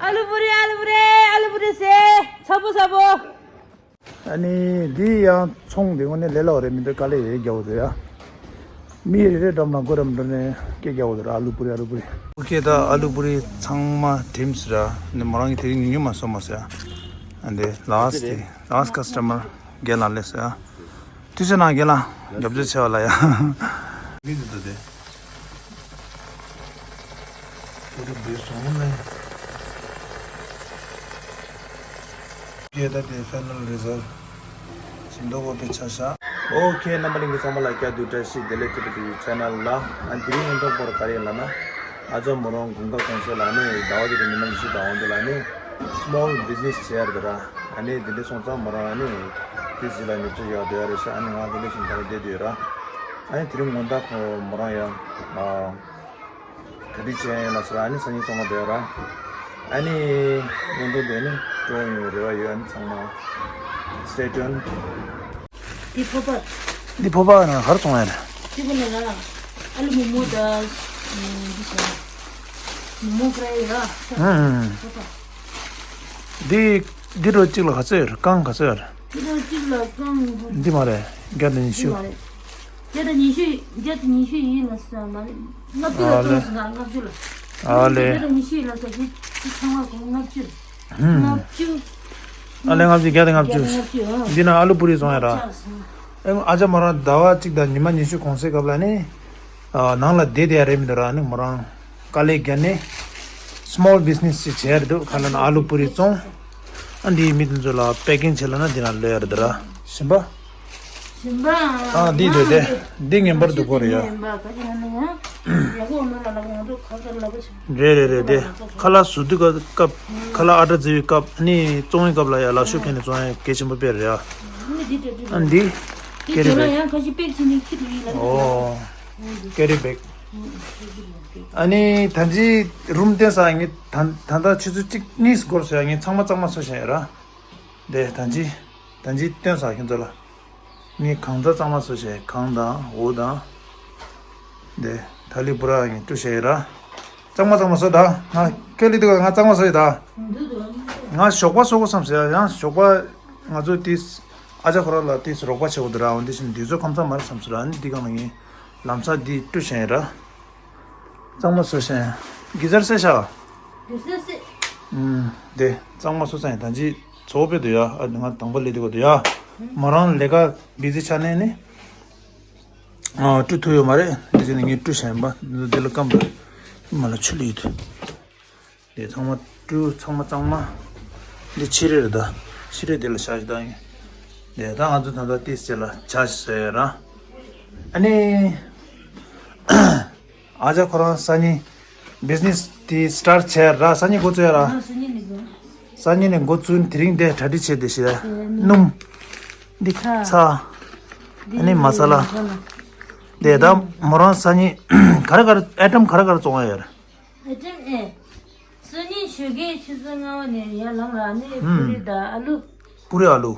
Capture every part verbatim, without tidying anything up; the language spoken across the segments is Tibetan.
ཨ་ལུ་པུ་རི། ཨ་ལུ་པུ་རི། ཨ་ལུ་པུ་རི་ཟེར། ཚ་པོ་ཚ་པོ། ཨ་ནི་འདི་ཡང་ཚོང་འདི་དངོས་གནས་ལས་སླ་བ་རེད་མི་འདུག་དཀའ་ལས་ཡོད་རྒྱག་འདུག་ཡ། མི་རེ་རེ་འགྲམ་ལ་སྒོ་རམ་འགྲམ་ནས་སྐད་རྒྱག་འདུག་ཨ་ལུ་པུ་རི། ཨ་ལུ་པུ་རི། ཨོ་ཁེ། ད་ཨ་ལུ་པུ་རི་ཚང་མ་འགྲིམས་ཟེར་ར། ནི་མོ་རང་གིས་དེ་རིང་ཉུང་ཉུང་མ་བཟོ་མ་ཟེར། ཨ་འདི་ལ་སི་ཊི་ལ་སི་ཊི་ཀ་སི་ཊ་མར་རྒན་ལགས་སླེབས་ཟེར། ཐུགས་རྗེ་གནང་རྒན་ལགས། རྒྱབ་སྐྱོར་ཆེ་བ་ལ་ཡ། མི་འདུག་ད་དེ། པུ་རི་འབུལ་སོང་ལེ། ཡེ་ད་དེ་ཕའི་ནལ་རི་ཛལ་ཞིམ་མདོག་དགོས་པའི་ཆ་བཞག་ཨོ་ཁེ། རྣམ་པ་ལྷན་རྒྱས་ཚང་མ་ལ་བསྐྱར་དུ་བཀྲ་ཤིས་བདེ་ལེགས། ཐུབ་པ་ཊི་ཝི་ཆེ་ནལ་ལ། ཨ་དེ་རིང་སྔོན་ཐོག་པོར་ག་རེ་ཡིན་ལབ་ན། ཨ་ཅག་མོ་རང་དགུན་ཁ་གུང་སེང་ལ་ནི་ཟླ་བ་གཅིག་དང་ཉི་མ་ཉི་ཤུ་དང་འོང་དུས་ལ་ནི་སི་མོལ་བི་ཛི་ནེ་སི་བྱེད་ཡར་འདུག་ར། ཨ་ནི་དེ་འདྲ་སོང་ཙང་མོ་རང་ཨ་ནི་དེ་ཟི་ལ་ཉོ་ཆ་ཡག་འདོད་ཡ་རེད་ཤག་ཨ་ནི་ང་དེ་འདྲ་བཞིན་ད་ལ་བསྡད་དུ་ཡོད་ར། ཨ་ནི་དེ་རིང་དགོང་དག་ཁོ་མོ་རང་ཡང་ཨ། ག་དུས་བྱས་ཡིན་ལ་ཟེར་ཨ་ནི་སང་ཉིན་སོང་བ་འདོད་ར། ཨ་ནི་ཡོང་དུས་དེ་ནི་སྤྲོ་ཡོང་རེ་བ་ཡོད། ཨ་ནི་ཚང་མ་stay tuned། འདི་ཕོར་པ། འདི་ཕོར་པ་ནང་ག་རེ་བཙོང་ཡ་རེད། འདི་ཕོར་པ་ནང་ལ་ཨ་ལུ་མོག་མོག་དང་འདི་བྱས། མོག་མོག་ཕ་རའི་ཡ། ཨང་། ཕོར་པ། འདི་འདི་རོ་གཅིག་ལ་ག་ཚོད་ཡོད་རེད། རྐང་ག་ཚོད་ཡོད་རེད། འདི་རོ་གཅིག་ལ་རྐང་། འདི་མ་རེད། བརྒྱ་དང་ཉི་ཤུ། འདི་མ་རེད། བརྒྱ་དང་ཉི་ཤུ། བརྒྱ་དང་ཉི་ཤུ་ཡིན་ལ་ཟེར་མ་རེད། ལྔ་བཅུ་ལ་ཨ་ལེ། བཙོང་ཟེར་ན་ལྔ་བཅུ་ལ། ཨ་ལེ། བརྒྱ་དང་ཉི་ཤུ་ཡིན་ལ་ཟེར་དེ་དེ་ཚང་མ་གོང་ལྔ་བཅུ། ཧུམ། ལྔ་བཅུ། ཨ་ལེ་ལྔ་བཅུ། བརྒྱ་དང་ལྔ་བཅུ། བརྒྱ་དང་ལྔ་བཅུ། ཨ། འདི་ན་ཨ་ལུ་པུ་རི་བཙོང་ཡ་ར། ལྔ་བཅུ། ཨ། ཨེ་ཨ་ཅག་མོ་རང་ཟླ་བ་གཅིག་དང་ཉི་མ་ཉི་ཤུ་གུང་སེང་སྐབས་ལ་ནི་ཨ་ནང་ལ་བསྡད་བསྡད་ཡ་རེད་མི་འདུག་ར། ནི་མོ་རང་དཀའ་ལས་བརྒྱབ་ནས་སི་མོལ་བི་ཛི་ནེ་སི་ཅིག་བྱས་རེད་འདུག་ག་ལ་ན་ཨ་ལུ་པུ་རི་བཙོང་། ཨ་འདིའི་མི་དེ་ཚོ་ལ་པེ་ཀིང་བྱས་ལ་ན་འདི་ན་ལོས་ཡ་རེད་འདུག་ར། ཞིམ་པ། ཞིམ་པ། ཨ་འདི་འདོད་དེ། འདི་ངན་པར་འདུག་གོ་རེད་ཡ། ཡག་པོ་མ་ལ་ལ་ང་ཚོ་ཁ་ཁ་ལ་ལ་པ་ཆེ། རེད་རེད་རེད་དེ། ཁ་ལག་བཟོ་དུས་སྐབས། ཁ་ལག་ཨ་ཏྲ་བརྫི་བའི་སྐབས། ནི་བཙོང་བའི་སྐབས་ལ་ཡ་ལག་ཤུབས་ཁྱེར་ནས་བཙོང་ཡ་གལ་ཆེན་པོ་དཔེ་རེད་ཡ། ཨ་འདི་དེ་དེ་དེ། ཨ་འདི། དེ་ཀེ་རི་དེ་ལ་བེག་ཡང་ཁ་ཤས་པེག་བྱས་ནས་ཁྱེར་དུ་ཡིན་ལབ་ཡོད་ལ། ཨོ། ཀེ་རི་བེག་ཨ་ནི་ད་ཅི་རུམ་བསྟན་ས་ངས་ད་ད་ལྟ་ཆུ་ཚོད་གཅིག་གཉིས་འགོར་སོང་ཡ། ངས་ཚང་མ་གཙང་མ་བཟོས་བཞག་ཡོད་ར། དེ་ད་ཅི་ད་ཅི་བསྟན་ས་ཁྱེད་ཚོ་ལ། ངས་གང་ཚ་གཙང་མ་བཟོས་བཞག་གང་དང་འོ་དང་། དེ་ད་ལི་བུ་ར་ངས་བཀྲུ་བཞག་ཡོད་ར། གཙང་མ་གཙང་མ་བཟོས་ད། ང་ཁེ་ལི་དུ་ང་གཙང་མ་བཟོས་ད། ང་ཞོགས་པ་བཟོ་དགོས་བསམ་ཟེར་ཡ། ཡང་ཞོགས་པ་ང་ཚོ་ཏིས་ཨ་ཅག་ཁོ་ར་ལ་ཏིས་རོགས་པ་བྱེད་དགོས་འདུག་ར། འོ་འདི་བཞིན་འདི་ཚོ་ཁམས་ཚང་མར་བསམ་ཟེར་ར། ཨ་ནི་འདི་གང་ལ་ངས་ལམ་སང་འདི་བཀྲུ་བཞག་ཡིན་ར། གཙང་མ་བཟོས་ཤག་གི་ཟར་སེ་ཤག་གི་ཟར་སེ། ཨུམ། དེ་གཙང་མ་བཟོས་ཚར་ཡིན། ད་ཅི་ཚོགས་པའི་དུ་ཡ། ཨ་ང་དང་པོ་ལས་དུ་ག་དུ་ཡ། མོ་རང་ལས་ཀ་བི་ཛི་ཆགས་ནས་ནི། ཨ་བཀྲུ་ཐུབ་ཡོད་མ་རེད། འདི་ཚོ་ནི་ངས་བཀྲུ་བཞག་ཡིན་པ། འདི་ལ་སྐམ་པ། མ་ལ་ཆུ་ལི་ཡོད་དུ། དེ་ཚང་མ་བཀྲུ། ཚང་མ་གཙང་མ། འདི་ཕྱི་རེད་རེད་ད། ཕྱི་རེད་དེ་ལ་བཞག་ཞིག་བཏང་ཡིན། དེ་ད་ང་ཚོ་ད་ལྟ་ཏིས་ཟེར་ལ་ཇ་ཞིག་ཟེར་ཡོད་ར། ཨ་ནི། ཨ་ཅག་ཁོ་རང་སང་ཉིན་བི་ཛི་ནེ་སི་དེ་སི་ཊར་ཊི་བྱས་ར། སང་ཉིན་འགོ་བཙུགས་ཡ་ར། ཨ་སང་ཉིན་ནས་འགོ། སང་ཉིན་ནས་འགོ་བཙུགས། དེ་རིང་དེ་གྲ་སྒྲིག་བྱས་དེ་ཞིག་ཡ། སྣུམ། འདི་ཚྭ། ཚྭ། འདི་ཨ་ནི་མ་ས་ལ། མ་ས་ལ། དེ་ད་མོ་རང་སང་ཉིན་ག་རེ་ག་རེ་ཨའི་ཊམ་ག་རེ་ག་རེ་བཙོང་ཡ་ཡོད་ར། ཨའི་ཊམ་ཨེ། སང་ཉིན་ཞོགས་ཀས་ཆུ་ཚོད་ལྔ་པ་ནས་ཡར་ལངས་ར། ནི་ཨུམ། པུ་རི་དང་ཨ་ལུ། པུ་རི་ཨ་ལུ།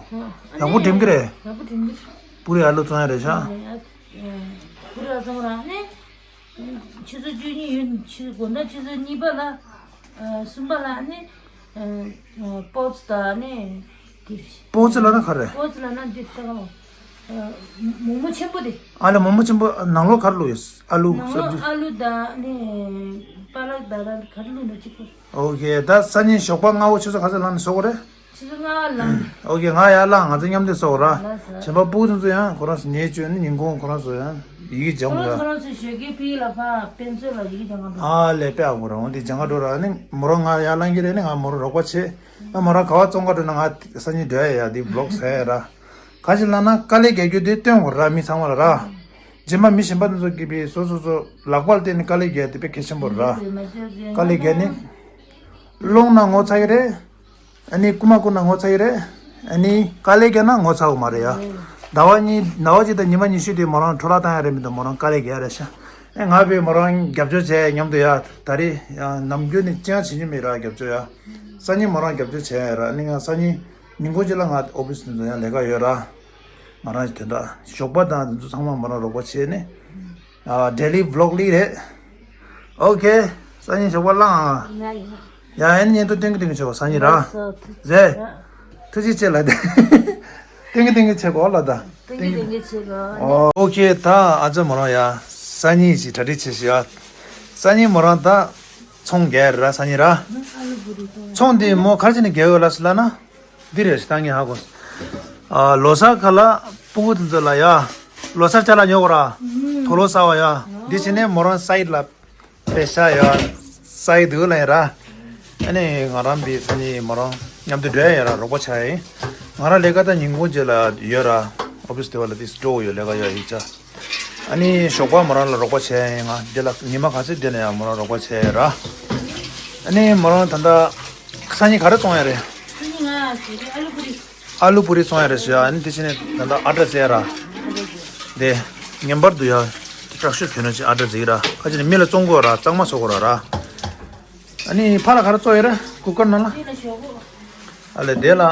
ཨ་ཡག་པོ་འགྲིམ་གི་རེད། ཡག་པོ་འགྲིམ་གི་རེད། པུ་རི་ཨ་ལུ་བཙོང་ཡ་རེད་ཤག་ཨ་ཨ་པུ་རི་ཨ་བཙོང་ར་ནི། ཆུ་ཚོད་བཅུ་གཉིས་ཡོད། ཆུ་དགོང་དག་ཆུ་ཚོད་གཉིས་པ་ལ། ཨ་གསུམ་པ་ལ་ནི། ཨ་ཨ་པོ་ཙི་དང་ནི། དེ། པོ་ཙི་ལ་ན་ག་རེ། པོ་ཙི་ལ་ན་འདི་ལྟ་ག་ལ། ཨ་མོག་མོག་ཆེན་པོ་དེ། ཨ་ལེ་མོག་མོག་ཆེན་པོ་ནང་ལོགས་ག་རེ་བླུགས་ཡོད། ཨ་ལུ། ནང་ལོགས་ཨ་ལུ་དང་ནི་པ་ལག་དང་ར་ག་རེ་བླུགས་ན་གཅིག་པོ། ཨོ་ཁེ། ད་སང་ཉིན་ཞོགས་པ་སྔ་བོ་ཆུ་ཚོད་ག་ཚོད་ལངས་ནས་བཟོ་དགོས་རེད། ཆུ་ཚོད་ལྔ་པ་ལངས། ཨོ་ཁེ། ང་ཡར་ལངས། ང་ཚོ་མཉམ་དུ་བཟོ་དགོས་ར། ལགས་སོ། གཞན་པ་ཕྲུ་གུ་ཚོ་ཡང་ཁོ་རང་ཚོ་ཉལ་བཅུག་ནི་ཉིན་གུང་ཁོ་རང་ཚོ་ཡང་ཡི་གེ་སྦྱང་དགོས་ར། ཁོ་རང་ཚོ་ཞོགས་ཀས་ཕ་གི་ལ་ཕར་དཔེ་མཛོད་ལ་ཡི་གེ་སྦྱང་ག་འགྲོ། ཨ་ལེ་དཔེ་ཨ་ཁོ་རང་འོང་དེ་སྦྱང་ག་འགྲོ་ར། ནི་མོ་རང་ང་ཡར་ལངས་ཀྱི་རེད། ནི་ང་མོ་རང་རོགས་པ་བྱེད། ཨ་མོ་རང་ག་པར་བཙོང་ག་འགྲོ་ན་ང་སང་ཉིན་འགྲོ་ཡ་ཡ་དེ་བི་ལོག་ཟེར་ཡ་ར། ག་ཅི་ལབ་ན་དཀའ་ལས་རྒྱག་རྒྱུ་དེ་སྟོན་དགོས་ར་མི་ཚང་མ་ལ་ར། རྗེས་མ་མི་གཞན་པ་དེ་ཚོ་གིས་པའི་སོ་སོ་སོ་ལག་པར་བརྟེན་ནས་དཀའ་ལས་རྒྱག་དེ་དཔེ་གལ་ཆེན་པོ་རེད་ར། དཀའ་ལས་རྒྱག་ནི། སློང་ན་ངོ་ཚ་གི་རེད། ཨ་ནི་རྐུ་མ་རྐུ་ན་ངོ་ཚ་གི་རེད། ཨ་ནི་དཀའ་ལས་རྒྱག་ན་ངོ་ཚ་གི་མ་རེད་ཡ། ཟླ་བ་གཉིས་ཟླ་བ་གཅིག་དང་ཉི་མ་ཉི་ཤུ་དེ་མོ་རང་འཕྲོ་བརླག་བཏང་ཡ་རེད་མི་འདུག་མོ་རང་དཀའ་ལས་རྒྱག་ཡ་རེད་ཤག་ཨེ་ང་བས་མོ་རང་རྒྱབ་སྐྱོར་བྱས་མཉམ་དུ་ཡ། ད་རེས་ཡང་ནམ་རྒྱུན་ནས་ཅང་བྱེད་རྒྱུ་མེད་ར་རྒྱབ་སྐྱོར་ཡ། སང་ཉིན་མོ་རང་རྒྱབ་སྐྱོར་བྱས་ཡ་ར། ཨ་ནི་ང་སང་ཉིན་ཉིན་གུང་གཅིག་ལ་ང་ཨོ་ཕིས་ནས་ཡང་ལས་ཀ་ཡོད་ར། ང་རང་དོན་དག་ཞོགས་པ་དང་དེ་ཚོ་ཚང་མ་མོ་རང་རོགས་པ་བྱས་ནས། ཨ་ཌེ་ལི་བི་ལོག་ལི་རེད། ཨོ་ཁེ། སང་ཉིན་ཞོགས་པ་ལངས་ཨ། ང་ཡིན། ཡ་ཨན་ཉན་དུ་ཏིང་གི་ཏིང་གི་ཆེ་བ་སང་ཉིན་ར། ཟེ། ཐུགས་རྗེ་ཆེ་ལ་དེ། ཏིང་གི་ཏིང་གི་ཆེ་གོ་ལ་ད། ཏིང་གི་ཏིང་གི་ཆེ་གོ། ཨོ་ཨོ་ཁེ་ད་ཨ་ཅག་མོ་རང་ཡ། སང་ཉིན་ཞིག་གྲ་སྒྲིག་བྱེད་ཞིག་ཡ། སང་ཉིན་མོ་རང་ད། ཚོང་རྒྱག་ར་སང་ཉིན་ར། ཚོང་འདི་མོ་གར་ཕྱིན་ནས་རྒྱག་ཡོད་ལ་སི་ལ་ན། འདི་རེད་ཞིག་ད་ངས་ཧ་གོ། ཨ་ལོ་སར་ཁ་ལ་སྤུ་གུ་དེ་ཚོ་ལ་ཡ། ལོ་སར་ཅ་ལག་ཉོ་གོ་ར། དུག་ལོག་ཟ་བ་ཡ། འདི་བྱས་ནས་མོ་རང་སའིད་ལ། པེ་ཤ་ཡོད། སའི་དུ་ལ་ཡིན་ར། ཨ་ནི་ང་རང་བི་སང་ཉིན་མོ་རང་མཉམ་དུ་འགྲོ་ཡ་ཡོད་ར་རོགས་པ་བྱ་ཡ་ཡིན། ང་རང་ལས་ཀ་ད་ཉིན་གུང་རྗེས་ལ་ཡོད་ར། ཨོ་ཕི་སི་དེ་བ་ལ་དེ་འགྲོ་ཡོད་ལས་ཀ་ཡོད་ཡིག་ཆ། ཨ་ནི་ཞོགས་པ་མོ་རང་ལ་རོགས་པ་བྱ་ཡ་ཡིན། ང་འདི་ལ་ཉི་མ་ག་ཚོད་བསྡད་ན་ཡང་མོ་རང་རོགས་པ་བྱ་ཡ་ཡོད་ར། ཨ་ནི་མོ་རང་ད་ལྟ་སང་ཉིན་ག་རེ་བཙོང་ཡ་རེད། སང་ཉིན་ང་ཞོགས་ཀས་ཨ་ལུ་པུ་རི། ཨ་ལུ་པུ་རི་བཙོང་ཡ་རེད་ཟེར་ཡ། ཨ་ནི་དེ་བྱས་ནས་ད་ལྟ་ཨ་ཏྲ་བཙལ་ཡ་ར། དེ་ངེས་པར་དུ་ཡ། དྲག་ཤོས་གྱོན་ན་ཅིག་ཨ་ཏྲ་བཙལ་གྱི་ར། ཁ་ཅིག་ནི་མི་ལ་བཙོང་དགོས་ར་གཙང་མ་བཟོ་དགོས་ར་ར། ཨ་ནི་ཕ་ལ་ག་རེ་བཙོང་ཡོད་རེད་ཀུ་ཀར་ནང་ལ། ཨ་ལེ་དེ་ལ་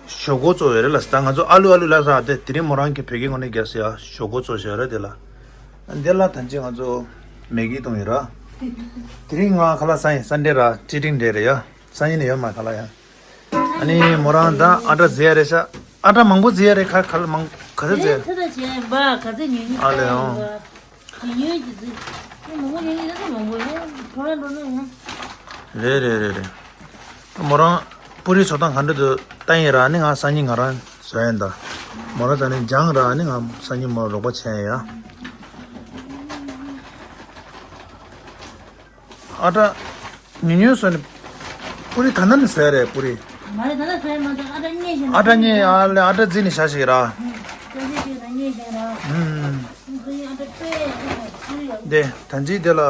ཞོག་ཁོག་བཙོང་ཡོད་རེད་ལ། ད་ང་ཚོ་ཨ་ལུ་ཨ་ལུ་ལ་ཟ་དེ་དེ་རིང་མོ་རང་གི་བོད་སྐད་ངོ་ནས་རྒྱག་ཟེར་ཡ་ཞོག་ཁོག་བཙོང་བཞག་རེད་དེ་ལ། ཨ་དེ་ལ་ད་ཅི་ང་ཚོ་མེ་གི་བཏུང་ཡོད་ར། དེ་རིང་ང་ཁ་ལག་ཟ་ཡིན་སན་ཌེ་ར་ཅི་ཏིང་ཌེ་རེད་ཡ། སང་ཉིན་ནས་ཡོད་མ་ཁ་ལག་ཡ། ཨ་ནི་མོ་རང་ད་ཨ་ཏྲ་བཙལ་ཡ་རེད་ཤག་ཨ་ཏྲ་མང་པོ་བཙལ་ཡ་རེད། ཁ་ཁ་ལ་མང་ག་ཚོད་བཙལ། ཚེ་ད་བྱས་པ་ག་ཚོད་ཉོ་ཉོ་ཨ་ལེ་ཨང་། ཉོ་ཉོ་གི་ཚེ་མང་པོ་ཉོ་ཉོ་ཚེ་མང་པོ་ཡ་ཁོ་རང་འགྲོ་ན་ཡང་། རེད་རེད་རེད་རེད། མོ་རང་པུ་རི་བཟོ་སྟངས་ག་འདྲ་འདུག་ལྟ་ཡིན་ར། ཨ་ནི་ང་སང་ཉིན་ང་རང་བཟོ་ཡིན་ད། མོ་རང་ད་ནི་སྦྱང་ར། ཨ་ནི་ང་སང་ཉིན་མོ་རོགས་པ་བྱས་ཡ། ཨ་ཏྲ། ཉུང་ཉུང་བཟོས་ནས། པུ་རི་ད་ནི་བཟོས་རེད་པུ་རི། མ་རེད་ད་ལྟ་བཟོས་མ་ཐག་ཨ་ཏྲ་རྙེད་བཞིན་ཨ་ཏྲ་རྙེད་ཨ་ལེ་ཨ་ཏྲ་རྫི་ནས་བཞག་ཞིག་ར། ཨ་ཏྲ་རྫི་ཞིག་ར་རྙེད་བཞིན་ར། ཨུམ། ཨ་ཏྲ་ཨ་ཏྲ་པེ་ཨ་ཏྲ་པུ་རི་ཡ། དེ་ད་ཅི་དེ་ལ་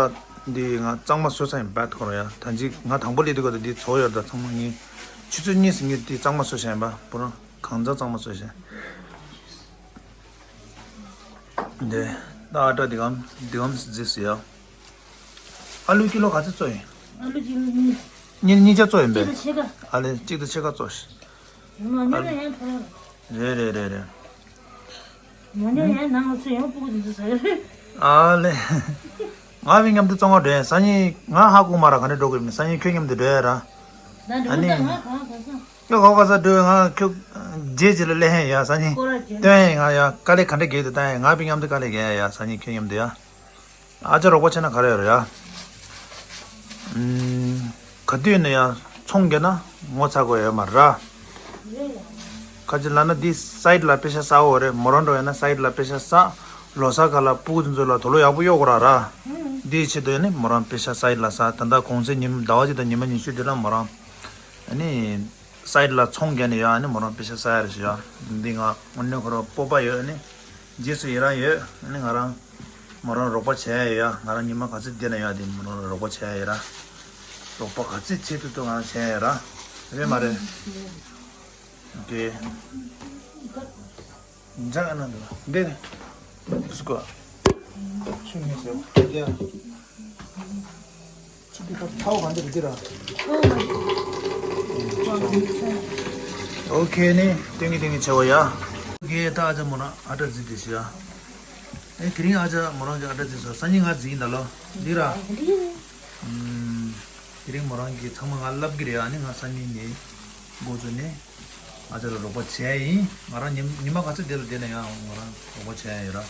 འདི་ང་གཙང་མ་བཟོས་ཚར་ཡིན་བད་ཁོ་ར་ཡ། ད་ཅི་ང་དང་པོ་སླེབས་དུས་སྐབས་དུ་འདི་ཚོ་ཡོད་ད་ཚང་མ་ངས་ཆུ་ཚོད་གཉིས་སུ་ངས་འདི་གཙང་མ་བཟོས་བཞག་ཡིན་པ་པུ་ར་གང་ཚང་གཙང་མ་བཟོས་བཞག་འདི་ད་ཨ་ཏྲ་འདི་གམ་འདི་གམ་རྫི་སི་ཡ། ཨ་ལུ་ཀི་ལོ་ག་ཚོད་བཙོ་ཡིན། ཨ་ལུ་ཀི་ལོ་གཉིས། གཉིས་གཉིས་ཆ་བཙོ་ཡིན་པས། གཅིག་དང་ཕྱེད་ཀ་ཨ་ལེ་གཅིག་དང་ཕྱེད་ཀ་བཙོ་ཤི། མ་ཉོ་ན་ཡང་ཕོ་རང་རེད། རེད་རེད་རེད་རེད། མ་ཉོ་ཡང་ནང་ལ་ཚུར་ཡང་སྤུ་གུ་དེ་ཚོ་ཟ་གི་རེད། ཨ་ལེ། ང་བི་མཉམ་དུ་བཙོང་བ་འགྲོ་ཡིན། སང་ཉིན་ང་ཧ་གོ་མ་ར་ག་ནས་འགྲོ་དགོས་མིན། སང་ཉིན་ཁྱོད་མཉམ་དུ་འགྲོ་ཡ་ར། ད་འགྲོ་ཨ་ནི་ད་ང་གང་ག་ས། ཁྱོད་གང་ག་ས་འགྲོ་ང་ཁྱོད་རྗེས་ཀྱི་ལ་ལེ་ཧན་ཡ་སང་ཉིན། སྐོར་ར་རྒྱབ། སྟོན་ཡ་ང་ཡ་དཀའ་ལས་ག་འདྲ་རྒྱག་དུ་ད་ཡ་ང་བི་མཉམ་དུ་དཀའ་ལས་རྒྱག་ཡ་ཡ་སང་ཉིན་ཁྱོད་མཉམ་དུ་ཡ། ཨ་ཅག་རོགས་པ་བྱས་ན་ག་རེ་ཡོད་རེད་ཡ། ཨུམ། ག་དུས་ནས་ཡང་ཚོང་རྒྱག་ན་ངོ་ཚ་དགོས་ཡོད་མ་རེད། ཁ་ཅིག་ལབ་ན་འདི་སའིད་ལ་པེ་ཤ་ཟ་འོ་རེད། མོ་རང་འགྲོ་ཡོད་ན་སའིད་ལ་པེ་ཤ་ཟ། ལོ་གསར་ཁ་ལ་སྤུ་གུ་དེ་ཚོ་ལ་དུག་ལོག་ཡག་པོ་གཡོག་དགོས་ར་ར། འདིའི་ཆེད་དུ་ནི་མོ་རང་པེ་ཤ་སའིད་ལ་ཟ། ད་ལྟ་གུང་སེང་ཉིན་ཟླ་བ་གཅིག་དང་ཉི་མ་ཉི་ཤུ་དེ་ལ་མོ་རང་ཨ་ནི། སའིད་ལ་ཚོང་རྒྱག་ནས་ཡོད། ཨ་ནི་མོ་རང་པེ་ཤ་ཟ་ཡ་རེད་ཞུ་ཡ། འདི་ང་དངོས་གནས་ཁོ་རང་སྤོབས་པ་ཡོད། ཨ་ནི་རྗེས་སུ་ཡི་རང་ཡོད། ཨ་ནི་ང་རང་མོ་རང་རོགས་པ་བྱེད་ཡ་ཡོད་ཡ། ང་རང་ཉི་མ་ག་ཚོད་བསྡད་ན་ཡོད་དེ་མོ་རང་རོགས་པ་བྱེད་ཡ་ཡོད་ར། རོགས་པ་ག་ཚོད་བྱེད་ཐུབ་ཐུབ་ང་རང་བྱེད་ཡ་ཡོད་ར། རེད་མ་རེད། དེ། འཇག་ཨ་ན་འདི་ལ་འདི་ནི་སུ་གོ་ཆུ་ངེས་ཟེར་ཡ། ཆུ་འདི་ཁ་ཐའོ་ག་འདི་རི་ར། ཨོ་ཁེ་ནི་ཏིང་གི་ཏིང་གི་ཆེ་བ་ཡ། ཨོ་ཁེ་ད་ཨ་ཅག་མོ་རང་ཨ་ཏྲ་རྫི་དེ་ཤི་ཡ། ཨེ་དེ་རིང་ཨ་ཅག་མོ་རང་གི་ཨ་ཏྲ་རྫི་སོ་སང་ཉིན་ང་རྫི་ཡིན་ད་ལོ་འདི་ར། ཨུམ། དེ་རིང་མོ་རང་གིས་ཚང་མ་ང་ལབ་ཀྱི་རེད། ཨ་ནི་ང་སང་ཉིན་ནས་འགོ་བཙུགས་ནས་ཨ་ཅག་ལ་རོགས་པ་བྱས་ཡིན། ང་རང་ཉི་ཉི་མ་ག་ཚོད་དེ་ལ་བསྡད་ན་ཡང་ང་རང་རོགས་པ་བྱས་ཡིན་ར།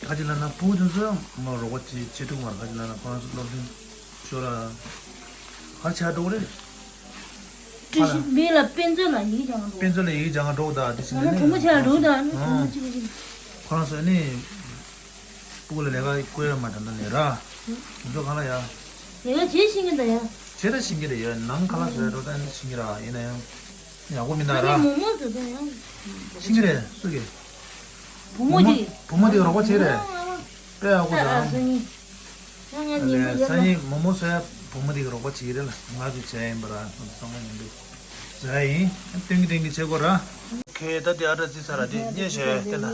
ཁ་ཅིག་ལབ་ན་བུ་དེ་ཚོ་ང་རོགས་པ་བྱེད་བྱེད་ཐུབ་མ་རེད། ཁ་ཅིག་ལབ་ན་ཁོ་རང་ཚོ་སློབ་སྦྱོང་ཤོར་ལ་ག་ཆགས་འགྲོ་གི་རེད། ཀྲི་ཤི་མི་ལ་དཔེ་མཛོད་ལ་ཡིག་སྦྱང་འགྲོ། དཔེ་མཛོད་ལ་ཡིག་སྦྱང་འགྲོ་གི་ད་དེ་ང་ཚོ་བུ་མོ་ཆགས་འགྲོ་གི་ད་ནི་བུ་མོ་གཅིག་གཅིག་ཁོ་རང་ཚོ་ནི། སྤུ་གུ་ལ་ལས་ཀ་བསྐུར་ཡ་མ་དྲན་ན་ནི་ར། ང་ཚོ་གང་ལ་ཡ། ལས་ཀ་བྱེད་ཤེས་ཀྱི་འདུག་ཡ། བྱེད་ད་ཤེས་ཀྱི་རེད་ཡ། ནང་ཁ་ལག་བཟོ་ཡ་འགྲོ་ད་ནི་ཤེས་ཀྱི་ར་ཡིན་ན་ཡང་། ཡག་པོ་མི་འདུག་ར། ཨ་ནི་མོག་མོག་བཟོ་ད་ཡ། ཤེས་ཀྱི་རེད་སུ་གི། བུ་མོ་དེ། བུ་མོ་དེ་རོགས་པ་བྱེད་རེད། དཔེ་ཡག་པོ་ད། ཨ་ཨ་སང་ཉིན། ཡང་ཡང་ཉིན་མོ་ཡ་སང་ཉིན་མོག་མོག་བཟོ་ཡ་བུ་མོ་དེ་གི་རོགས་པ་བྱེད་ཀྱི་རེད་ལ་ང་ཚོ་བྱས་ཡིན་པ་ར་ཚང་མ་ཡིན་འདུག་བཟོ་ཡ་ཡིན། ཏིང་གི་ཏིང་གི་བྱེད་དགོས་ར། ཁེ་ད་དེ་ཨ་ཏྲ་རྫི་ས་ར་དེ་རྙེད་ཤེས་ཡོད་དེ་ལ།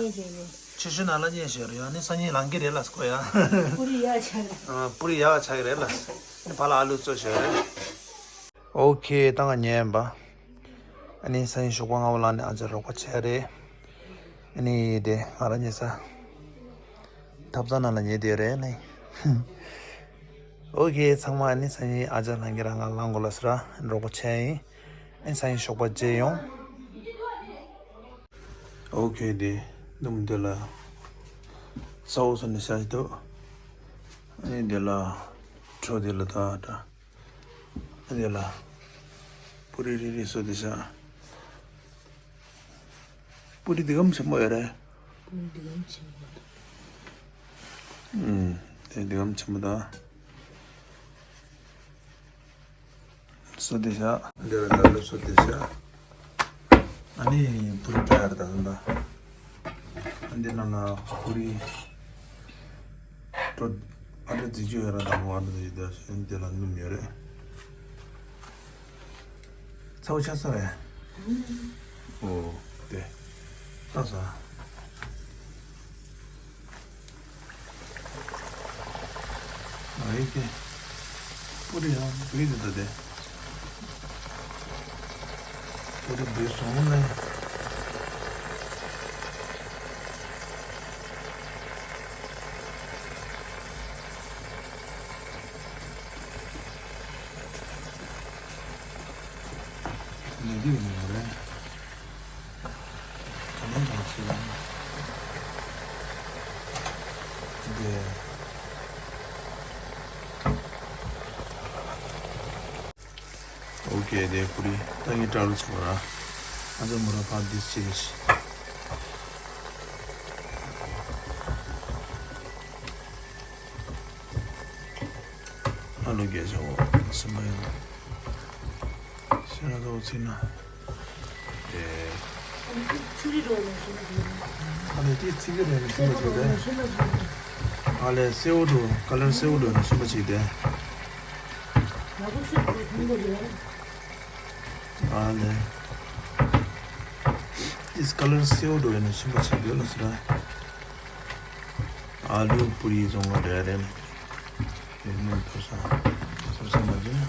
ཆུ་ཤུལ་ནང་ལ་རྙེད་ཤེས་རེད་ཡང་ནི་སང་ཉིན་ལངས་ཀྱི་རེད་ལ་སྐོ་ཡ། པུ་རི་ཡག་ཆགས་རེད། ཨ་པུ་རི་ཡག་ཆགས་ཀྱི་རེད་ལ། ནི་ཕ་ལ་ཨ་ལུ་བཙོ་ཤེས་རེད། ཨོ་ཁེ་ད་ང་ཉན་པ། ཨ་ནི་སང་ཉིན་ཞོགས་པ་སྔ་པོ་ལངས་ནས་ཨ་ཅག་རོགས་པ་བྱས་རེད། ཨ་ནི་དེ་ང་རང་ཉལ་ས། ཐབ་ཚང་ནང་ལ་ཉལ་བསྡད་རེད་ནི། ཨོ་ཁེ། ཚང་མ་ཨ་ནི་སང་ཉིན་ཨ་ཅག་ལྷན་རྒྱས་རང་ང་ལང་གོ་ལ་སི་ར་རོགས་པ་བྱས་ཡིན། ཨ་ནི་སང་ཉིན་ཞོགས་པ་མཇལ་ཡོང་། ཨོ་ཁེ། དེ་སྣུམ་དེ་ལ་ཚ་བོ་སོ་ནས་བཤད་འདུག་ཨ་ནི་དེ་ལ་གྲོ་དེ་ལ་ད་ད། ཨ་དེ་ལ་པུ་རི་རེ་རེ་བཟོས་ཏེ་བཞག་པུ་རི་འདི་གམ་ཆེན་པོ་ཡོད་རེད། པུ་རི་འདི་གམ་ཆེན་པོ་འདུག་ཨུམ། དེ་འདི་གམ་ཆེན་པོ་དང་། བཟོས་ཏེ་བཞག་འདི་ལ་ལ་ལ་བཟོས་ཏེ་བཞག་ཨ་ནི་པུ་རི་འདྲ་ཡར་དང་ད། ཨ་འདི་ནང་ལ་པུ་རི་ཏོ་ཨ་ཏྲ་རྫི་ཅུ་ཡོད་ར་དང་པོ་ཨ་ཏྲ་རྫི་ཅུ་དེ་ཨ་འདི་ལ་སྣུམ་ཡོད་རེད། ཚ་བོ་ཆགས་ས་རེད། ཨོ། དེ་ལྟ་ས། ཨ་ཡི་ཀེ། པུ་རི་ཡང་བུད་དེ་ད་དེ། པུ་རི་བུད་སོང་ནས། ལས་དུས་ནས་རེད། ག་ནས་ཀྱང་བྱེད་ཡོང་། འདི། ཨོ་ཁེ། དེ་ཁོ་རེ་ད་ངས་སྐྲ་ལོ་ཆགས་པ་ར། ཨ་ཅག་མོ་ར་ཕར་འདི་བྱེད་ཀྱི་ཤི། ཨ་ལོ་རྒྱལ་ཆེ་བོ་སེམས་པ་ཡིན། ཤེས་ར་ཐོག་ཚིག་ན། ཨ་ལས་དེ་ཚིག་གི་རེད་ནས་ཤིན་པ་ཅིག་དེ། ཨ་ལས་སེའུ་འགྲོ་ཀ་ལར་སེའུ་འགྲོ་ནས་ཤིན་པ་ཅིག་དེ། ཨ་ལས། དེ་ཀ་ལར་སེའུ་འགྲོ་ནས་ཤིན་པ་ཅིག་དེ་ལ་ཟེར། ཨ་ལུ་པུ་རི་བཙོང་ག་འགྲོ་ཡ་རེད། དེ་ནས་ཕོ་ས་ཕོ་ས་མ་བྱུང་།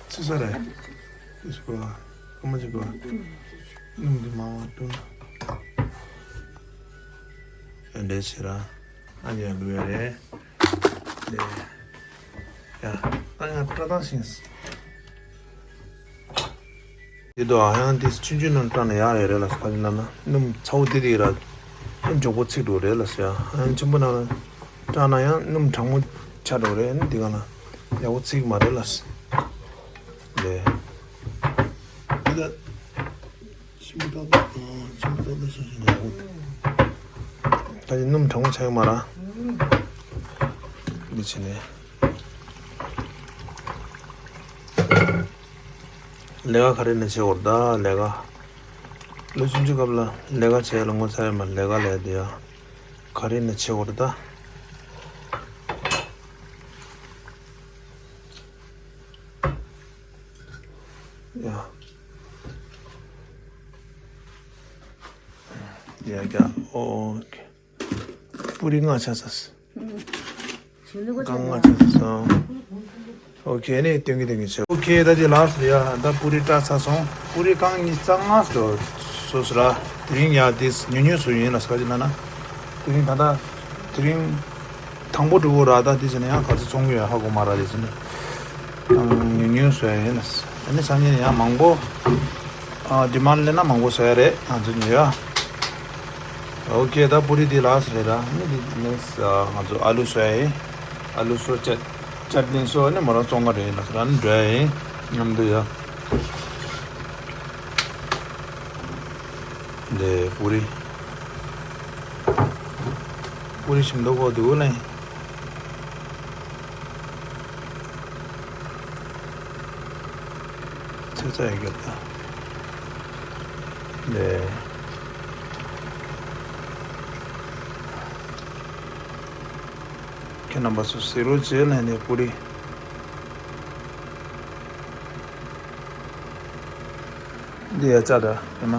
ཚི་ས་རེད། ཚི་ས་གོ་ལ་ཀོ་མ་ཅི་གོ་ལ་སྣུམ་འདི་མང་བ་བཏུང་། ཡ་འདྲེ་ཆེ་ར། ཨ་ཡ་ལུ་ཡ་རེད། དེ། ཡ། ད་ཡང་སྐྲ་དང་ཤིང་། དེ་དུ་ཨ་ཡང་དེ་ཆུང་ཆུང་ནང་སྐྲ་ན་ཡག་ཡོད་རེད་ལ་ས་ནང་ན་སྣུམ་ཚ་བོ་དེ་དེ་ར། མགྱོགས་པོ་ཚིག་འགྲོ་རེད་ལ་ས་ཡ། ཨ་ཡང་ཆེན་པོ་ནང་ན་སྐྲ་ན་ཡང་སྣུམ་གྲང་མོ་ཆགས་འགྲོ་རེད། ཨ་ནི་དེ་ག་ན་ཡག་པོ་ཚིག་མ་རེད་ལ་ས། ལེ། དེ་ད། ཤིང་ཏོག་ཏོག་ཤིང་ཏོག་ཏོག་ཤིང་ཤིང་ཏོག་ཏོག་ད་ཅི་སྣུམ་གྲང་མོ་ཆགས་ཡོད་མ་ར། འདི་ཕྱི་ནས། ལས་ཀ་ག་རེ་ནས་བྱེད་འོར་ད་ལས་ཀ། ལོ་ཆུང་ཆུང་སྐབས་ལ་ལས་ཀ་བྱས་ལ་ངོ་ཚ་ཡོད་མ་ལས་ཀ་ལས་དེ་ཡ། ག་རེ་ནས་བྱེད་འོར་ད། ཡ། ཡ་ཡ། ཨོ་ཁེ། པུ་རི་ལྔ་ཆ་ས། རྐང་ལྔ་ཆ་ས། ཨོ་ཁེ། ནས་སྟོན་གི་སྟོན་གི་བྱེད། ཨོ་ཁེ། ད་དེ་ལགས་སོ་ཡ། ད་པུ་རི་སྐྲ་ཚ་སོང་། པུ་རི་རྐང་གཉིས་རྩ་ལྔ་སོ་སོ་སོ་ར། དེ་རིང་ཡ་དེ་ཉུང་ཉུང་སུ་ཡིན་ལ་ས་ཅི་ན་ན། དེ་རིང་ད་ད་དེ་རིང་དང་པོ་འགྲོ་གི་ར། ད་དེ་ཟེར་ན་ཡང་ག་ཚོད་ཚོང་གི་ཡོད་ཧ་གོ་མ་ར། དེ་ཟེར་ན་ཉུང་ཉུང་བཟོ་ཡ་ཡིན། ཨ་ནི་སང་ཉིན་ཡང་མང་པོ་ཨ་ཌི་མན་ཌི་སླེབས་ན་མང་པོ་བཟོ་ཡ་རེད་ང་ཚོ་ཉོ་ཡ། ཨོ་ཁེ། ད་པུ་རི་དེ་ལགས་སོ་རེད་ར། ཨ་ནི་དེ་ནས་ང་ཚོ་ཨ་ལུ་བཟོ་ཡ་ཡིན། ཨ་ལུ་བཟོ་ཅ་ཅ་ཏི་ནི་བཟོ། ཨ་ནི་མོ་རང་བཙོང་ག་རེད་ཡིན་ལགས་སོ་ར། ཨ་ནི་འགྲོ་ཡ་ཡིན་མཉམ་དུ་ཡ། འདི་པུ་རི། པུ་རི་ཞིམ་མདོག་ཁ་པོ་འདུག་ལེ། ཚ་ཚ་ཡོད་ཀྱི་ད། འདི། ཁྱེད་རྣམ་པ་ཚོ་གཟིགས་རོགས་བྱེད་ལེ། འདི་པུ་རི། འདི་ཡ་ཅག་འདྲ་ཡོད་མ།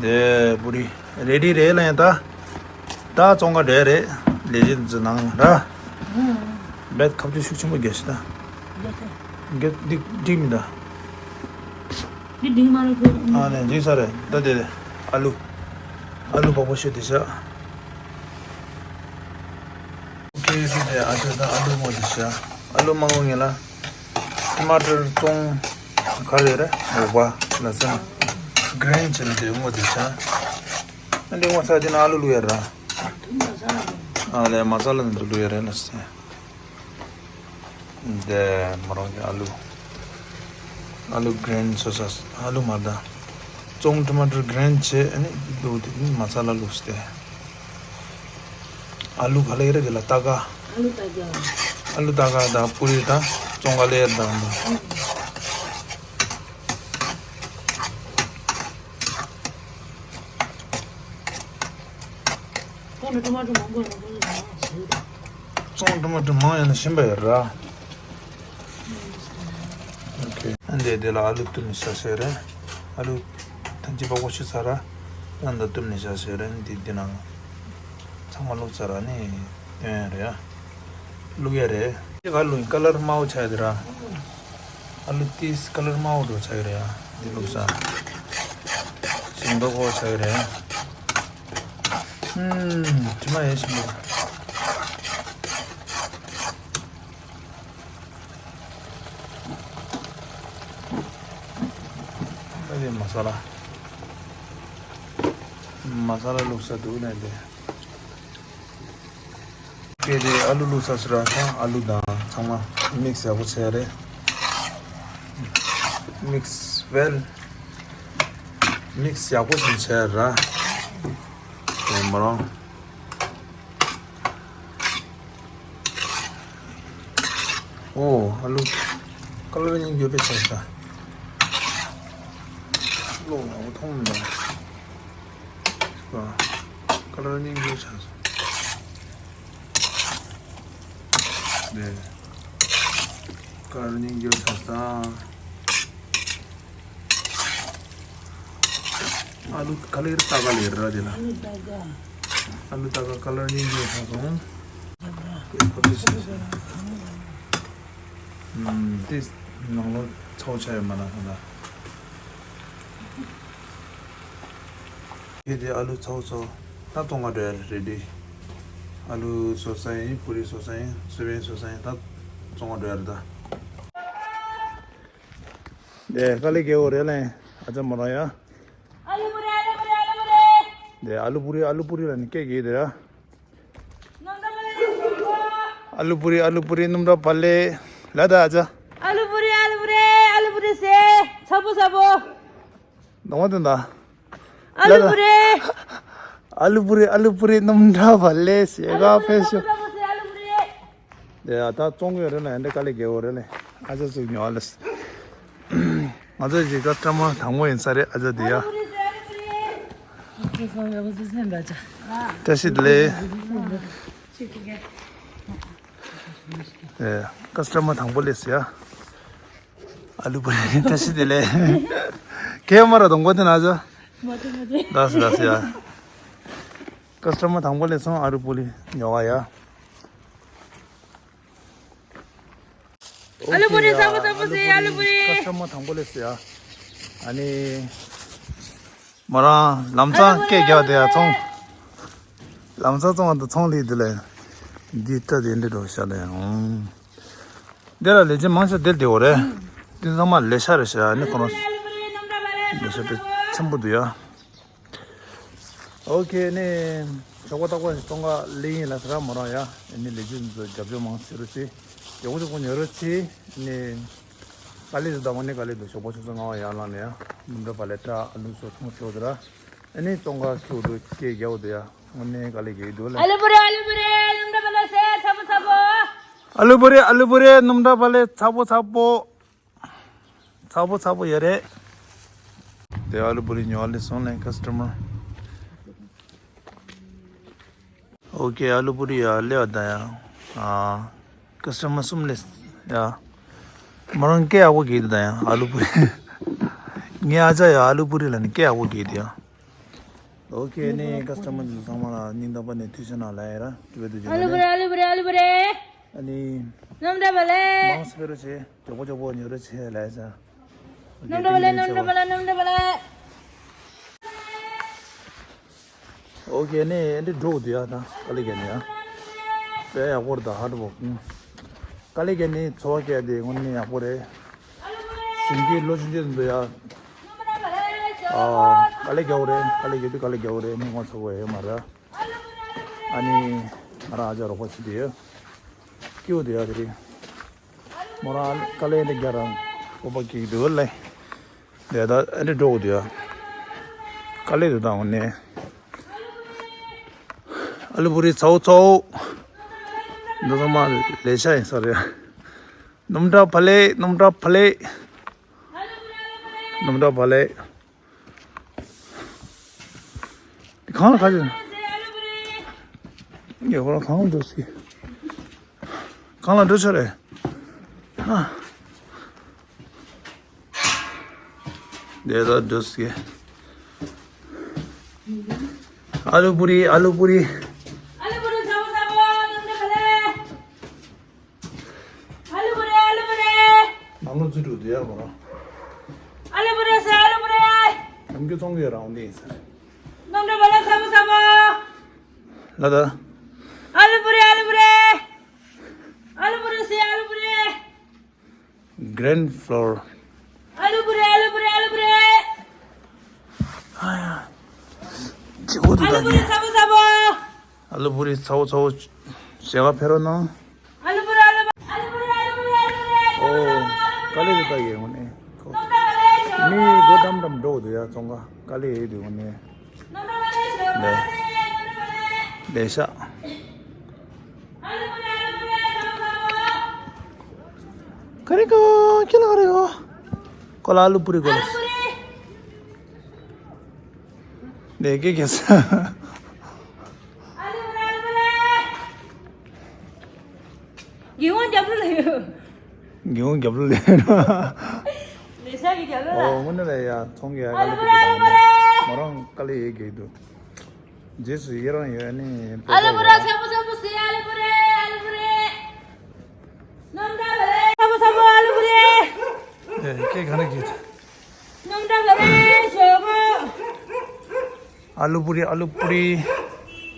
འདི་པུ་རི་རེ་ཌི་རེད་ལ་ཡིན་ད། ད་བཙོང་ག་འདྲ་རེད། ལས་གཞི་འཛིན་ནང་ར། རྦད་ཁ་བཅུ་ཤུགས་ཆེན་པོ་རྒྱག་ཤི་ད། རྒྱག་ཤི། འདི་འགྲིག་མི་ད། འདི་འགྲིག་མ་རེད་ཁོ། ཨ་ནི་འགྲིག་ས་རེད་ད། དེ་ཨ་ལུ། ཨ་ལུ་པགས་པ་ཤོད་དེ་ཤ། ཨོ་ཁེ་སི་དེ་ཨ་ཅོ་ད་ཨ་ལུ་མོ་དེ་ཤ། ཨ་ལུ་མང་པོ་ངེས་ལ། ཊ་མ་ཊར་བཙོང་ག་རེ་རེད་འོ་བ་ལ་ས། གྷི་རེན་བྱས་ནས་དེ་ངོ་དེ་ཤ། ཨ་འདི་ངོ་ཚ་དེ་ན་ཨ་ལུ་ལུ་ཡ་ར། ཨ་ལས་མ་ས་ལ་འདི་ལུ་ཡ་ར་ལ་ས། འདི་མོ་རང་གི་ཨ་ལུ། ཨ་ལུ་གྷི་རེན་སོ་ས་ཨ་ལུ་མ་ད། བཙོང་ཊ་མ་ཊར་གྷི་རེན་བྱས་ཨ་ནི་ལུ་དེ་ནི་མ་ས་ལ་ལུགས་ཏེ། ཨ་ལུ་ག་ལེ་རེད་དེ་ལ་ཏ་ཀ། ཨ་ལུ་ཏ་ཀ། ཨ་ལུ་ཏ་ཀ་ད་པུ་རི་ད་བཙོང་ག་ལེ་ཡ་ད་འདི། ཁོང་ནི་ཊ་མ་ཊར་མང་པོ་ཡོད་ན་ཁོང་ལ་ཞིག་རེད། བཙོང་ཊ་མ་ཊར་མང་ཡོད་ན་ཞིམ་པ་ཡོད་ར། ཨོ་ཁེ། འདི་དེ་ལ་ཨ་ལུ་བཏུབ་ནས་བཞག་བཞག་རེད། ཨ་ལུ་ཐམས་ཅད་པགས་པ་ཤུ་ཚར་ར། ཨ་འདི་བཏུབ་ནས་བཞག་བཞག་རེད། འདི་འདི་ནང་ཚང་མ་བླུགས་ཚར་ར་ནི་སྟོན་ཡ་རེད་ཡ། བླུགས་ཡ་རེད། འདི་ག་བླུགས་ཡིན་ཀ་ལར་དམར་པོ་ཆགས་ཡ་དེ་ར། ཨ་ལུ་ཏིས་ཀ་ལར་དམར་པོ་འགྲོ་ཆགས་ཡ་རེད་ཡ། འདི་བླུགས་ས། ཞིམ་པོ་གོ་ཆགས་ཡ་རེད་ཡ། ཨུམ། དྲི་མ་ཡེ་ཞིམ་པོ། ཨ་ནི་མ་ས་ལ། མ་ས་ལ་བླུགས་ས་འདུག་ནས་དེ། གལ་ཏེ་ཨ་ལུ་བླུགས་ས་སུ་ར་ས་ཨ་ལུ་དང་ཚང་མ་མིག་སི་ཡག་པོ་བྱས་རེད། མིག་སི་ཝེལ། མིག་སི་ཡག་པོ་ཞིག་བྱས་ར། དེ་མོ་རང་། ཨོ། ཨ་ལུ། ཀ་ལར་སྙིང་རྗེ་པོ་ཆགས་ཤག་ཀློག་ཡག་པོ་མཐོང་མི་འདུག་ཀ་ལར་སྙིང་རྗེ་པོ་ཆགས་སོང་། དེ། ཀ་ལར་སྙིང་རྗེ་པོ་ཆགས་སོང་། ཨ་ལུ་ག་ལེར་ཏ་ག་ལེར་ར་དེ་ལ། ཨ་ལུ་ཏ་ག། ཨ་ལུ་ཏ་ག་ཀ་ལར་སྙིང་རྗེ་ཆགས་སོང་། ཁོ་ཚོ་ཤེས་ཤེས། ཨུམ། དེ་ནང་ལོགས་ཚ་པོ་ཆགས་ཡོད་མ་ན་ཧ་ལ། ཁྱེད་དེ་ཨ་ལུ་ཚ་པོ་ཚ་པོ་ད་བཙོང་ག་འགྲོ་ཡ་རེད་དེ། ཨ་ལུ་བཟོ་ས་ཡིན། པུ་རི་བཟོ་ས་ཡིན། སོ་ཡན་བཟོ་ས་ཡིན། ད་བཙོང་ག་འགྲོ་ཡ་རེད་ད། དེ་དཀའ་ལས་རྒྱག་དགོས་རེད་ལེ། ཨ་ཅག་མོ་རང་ཡ། ཨ་ལུ་པུ་རི། ཨ་ལུ་པུ་རི། ཨ་ལུ་པུ་རི། དེ་ཨ་ལུ་པུ་རི། ཨ་ལུ་པུ་རི་ལ་ནི་སྐད་རྒྱག་དེ་ར། ཨ་ལུ་པུ་རི། ཨ་ལུ་པུ་རི། སྣུམ་གྲྭ་བ་ལེ། ལ་ད་ཨ་ཅག་ཨ་ལུ་པུ་རི། ཨ་ལུ་པུ་རི། ཨ་ལུ་པུ་རི་ཟེར། ཚ་པོ་ཚ་པོ། ནོར་བ་དེ་འདྲ། ཨ་ལུ་པུ་རི། ཨ་ལུ་པུ་རི། ཨ་ལུ་པུ་རི། སྣུམ་གྲྭ་བ་ལེ་ཟེར་ག་ཕེབས་ཤོག་ཨ་ལུ་པུ་རི། ཨ་ལུ་པུ་རི། དེ་ཡ་ད་བཙོང་གི་ཡོད་རེད་ལ། ཡ་འདྲ་དཀའ་ལས་རྒྱག་དགོས་རེད་ལེ། ཨ་ཅག་ཅིག་ཉོ་ཨ་ལེ། ང་ཚོ་ཅིག་ཀ་སི་ཊ་མར་དང་པོ་ཡིན་ས་རེད། ཨ་ཅག་དེ་ཡ། བཀྲ་ཤིས་བདེ་ལེགས། ཨེ། ཀ་སི་ཊ་མར་དང་པོ་སླེབས་ཡ། ཨ་ལུ་པུ་རི། བཀྲ་ཤིས་བདེ་ལེགས། ཁྱེད་མ་ར་དང་པོ་དེ་ན་ཅག་མ་དེ་མ་དེ། ལགས་སོ་ལགས་སོ་ཡ། ཀ་སི་ཊ་མར་དང་པོ་སླེབས་སོང་། ཨ་ལུ་པུ་རི་ཉོ་ག་ཡ། ཨ་ལུ་པུ་རི་ཚ་པོ་ཚ་པོ་ཟེར། ཨ་ལུ་པུ་རི། ཀ་སི་ཊ་མར་དང་པོ་སླེབས་སོང་ཡ། ཨ་ནི། མོ་རང་ལམ་སང་སྐད་རྒྱག་དེ་ཡ་ཚོང་། ལམ་སང་བཙོང་བ་དང་ཚོང་ལས་དེ་ལ། འདི་སྐྲ་དེ་འདྲ་འགྲོ་ཤ་ལ་ཡང་། འདི་ལ་ལས་བྱེད་མང་ཆེ་བསྡད་བསྡད་འོ་རེད། འདི་ཚང་མ་ལས་ཤ་རེད་ཤ། ནི་ཁོ་རང་ལས་ཤ་དཔེ་ཆེན་པོ་འདུག་ཡ། ཨོ་ཁེ། ནི་ཞོགས་པ་རྟག་པར་བཙོང་ག་སླེབས་ཡིན་ལ་ཟེར་ར། མོ་རང་ཡ། ནི་ལས་བྱེད་ཚོ་རྒྱབ་སྐྱོར་མང་ཆེ་རུ་ཆེ། ཡག་པོ་ཞོགས་པ་ཉོ་རུ་ཆེ། ནི། དཀའ་ལས་ཟེར་དང་པོ་ནི་དཀའ་ལས་འདུག་ཞོགས་པ་ཆུ་ཚོད་ལྔ་པ་ཡར་ལངས་ནས་ཡ། སྣུམ་འདྲ་བ་ལེ་ཏྲ་ཨ་ལུ་སོགས་ཚོང་ཁྱེར་འོ་དེ་ར། ཨ་ནི་བཙོང་ག་ཁྱེར་འོ་དེ་སྐད་རྒྱག་འོ་དེ་ཡ། དངོས་གནས་དཀའ་ལས་རྒྱག་གི་འདུག་ལ། ཨ་ལུ་པུ་རི། ཨ་ལུ་པུ་རི། སྣུམ་འདྲ་བ་ལེ་ཟེར། ཚ་པོ་ཚ་པོ། ཨ་ལུ་པུ་རི། ཨ་ལུ་པུ་རི། སྣུམ་འདྲ་བ་ལེ། ཚ་པོ་ཚ་པོ། ཚ་པོ་ཚ་པོ་ཡོད་རེད། དེ་ཨ་ལུ་པུ་རི་ཉོ་ཨ་ལེ་སོང་ལེ་ཀ་སི་ཊ་མར། ཨོ་ཁེ། ཨ་ལུ་པུ་རི་ཡ་སླེབས་པ་དང་ཡ། ཨ། ཀ་སི་ཊ་མར་གསུམ་སླེབས་ཡ། མོ་རང་སྐད་ཡག་པོ་རྒྱག་དང་ཡ། ཨ་ལུ་པུ་རི། ངའི་ཨ་ཅག་ཡ་ཨ་ལུ་པུ་རི་ལ་ནི་སྐད་ཡག་པོ་རྒྱག་དེ་ཡ། ཨོ་ཁེ། ནི་ཀ་སི་ཊ་མར་ཚང་མ་ལ་སྙིང་ཐག་པ་ནས་ཐུགས་རྗེ་གནང་ལབ་ཡ་ར། ཨ་ལུ་པུ་རི། ཨ་ལུ་པུ་རི། ཨ་ལུ་པུ་རི། ཨ་ནི། སྣུམ་འདྲ་བ་ལས། མང་སྤེལ་རོགས་བྱེད། མགྱོགས་པོ་མགྱོགས་པོ་ཉོ་རོགས་བྱེད་ལབ་ཙང་། སྣུམ་འདྲ་བ་ལས། སྣུམ་འདྲ་བ་ལས། སྣུམ་འདྲ་བ་ལས། ཨོ་ཁེ་ནི་ཨེ་འདྲ་འགྲོ་འདུག་ཡ། ད་དཀའ་ལས་བརྒྱབ་ནས་ཡ། དཔེ་ཡག་པོ་རེད། ད་ཧར་ཌི་ཝོག་དཀའ་ལས་བརྒྱབ་ནས་འཚོ་བ་སྐྱེལ་དེ་དངོས་གནས་ཡག་པོ་རེད། ཞིང་གི་ལོ་ཆུང་ཆུང་འདུག་ཡ། ཨ། དཀའ་ལས་རྒྱག་དགོས་རེད། དཀའ་ལས་རྒྱག་དུས་དཀའ་ལས་རྒྱག་དགོས་རེད། མི་ངོ་ཚ་པོ་ཡོད་མ་རེད། ཨ་ནི་ང་རང་ཨ་ཅག་རོགས་པ་བྱེད་དུས་སྐྱིད་པོ་འདུག་ཡ། དེ་རིང་མོ་རང་དཀའ་ལས་འདི་རྒྱག་རང་སྤོབས་པ་སྐྱེ་གི་འདུག་ལེ། འདི་ད་ཨེ་འདྲ་འགྲོ་གི་འདུག་ཡ། དཀའ་ལས་འདི་ད་འོ་ནས། ཨ་ལུ་པུ་རི་ཚའོ་ཚའོ། འདི་ཚང་མ་ལས་ཤ་ཡིན་ས་རེད། སྣུམ་འདྲ་བ་ལས། སྣུམ་འདྲ་བ་ལས། སྣུམ་འདྲ་བ་ལས། གང་ལ་ག་ཅི། ངས་ཁོ་རང་གང་འགྲོ་སྲིད། གང་ལ་འགྲོ་ཆོག་རེད། ཨ། འདི་ལ་འགྲོ་སྲིད། ཨ་ལུ་པུ་རི། ཨ་ལུ་པུ་རི། ཨ་ལུ་པུ་རི་ཚ་པོ་ཚ་པོ། སྣུམ་འདྲ་བ་ལས། ཨ་ལུ་པུ་རི། ཨ་ལུ་པུ་རི། ནང་ལོགས་འཛུལ་འགྲོ་འདུག་ཡ་མོ་རང་། ཨ་ལུ་པུ་རི་ཟེར། ཨ་ལུ་པུ་རི། ནམ་རྒྱུན་བཙོང་གི་ཡོད་རང་འདི་ཡིན་ཟེར། སྣུམ་འདྲ་བ་ལས། ཚ་པོ་ཚ་པོ། ལ་ད། ཨ་ལུ་པུ་རི། ཨ་ལུ་པུ་རི། ཨ་ལུ་པུ་རི་ཟེར། ཨ་ལུ་པུ་རི། གྷི་རེན་ཕོ་ལོར། ཨ་ལུ་པུ་རི། ཨ་ལུ་པུ་རི། ཨ་ལུ་པུ་རི། ཨ་ཡ། སྐྱིད་པོ་འདུག་ད་ཨ་ལུ་པུ་རི་ཚ་པོ་ཚ་པོ། ཨ་ལུ་པུ་རི་ཚ་པོ་ཚ་པོ། ཞལ་ཁ་ཕེབས་རོགས་གནང་། ཨ་ལུ་པུ་རི། ཨ་ལུ་པུ་རི། ཨ་ལུ་པུ་རི། ཨོ། དཀའ་ལས་འདི་ད་ཡོང་ནས་ཁོ། མི་སྒོ་འགྲམ་འགྲམ་འགྲོ་འདུག་ཡ། བཙོང་ག་དཀའ་ལས་ཡོད་དུས་ཡོང་ནས། ལས། ལས་ཤག་ཁ་རི་ཀོ། ཁྱི་ལ་ཁ་རི་ཀོ། ཁོ་ལ་ཨ་ལུ་པུ་རི་ཁོ་ལ། ལས་ཀྱི་ཁྱེད་ས། ཨ་ལུ་པུ་རི། ཨ་ལུ་པུ་རི། རྒྱལ་དབང་རྒྱབ་ལོ་ལ་ཡོད། རྒྱལ་དབང་རྒྱབ་ལོ་ལ་ཡོད། ལས་ཤག་གི་རྒྱབ་ལོ་ལ། ཨོ་དངོས་གནས་ལ་ཡ་ཚོང་གི་ཡ། ཨ་ལུ་པུ་རི། ཨ་ལུ་པུ་རི། མོ་རང་དཀའ་ལས་ཡོད་རྒྱུ་འདུག་རྗེས་སུ་ཡི་རང་ཡོད་ནི། ཨ་ལུ་པུ་རི་ཚ་པོ་ཚ་པོ་ཟེར། ཨ་ལུ་པུ་རི། ཨ་ལུ་པུ་རི། སྣུམ་འདྲ་བ་ལས། ཚ་པོ་ཚ་པོ། ཨ་ལུ་པུ་རི། ཨེ་སྐད་ག་འདྲ་གི། སྣུམ་འདྲ་བ་ལས་ཞོག་གོ། ཨ་ལུ་པུ་རི། ཨ་ལུ་པུ་རི།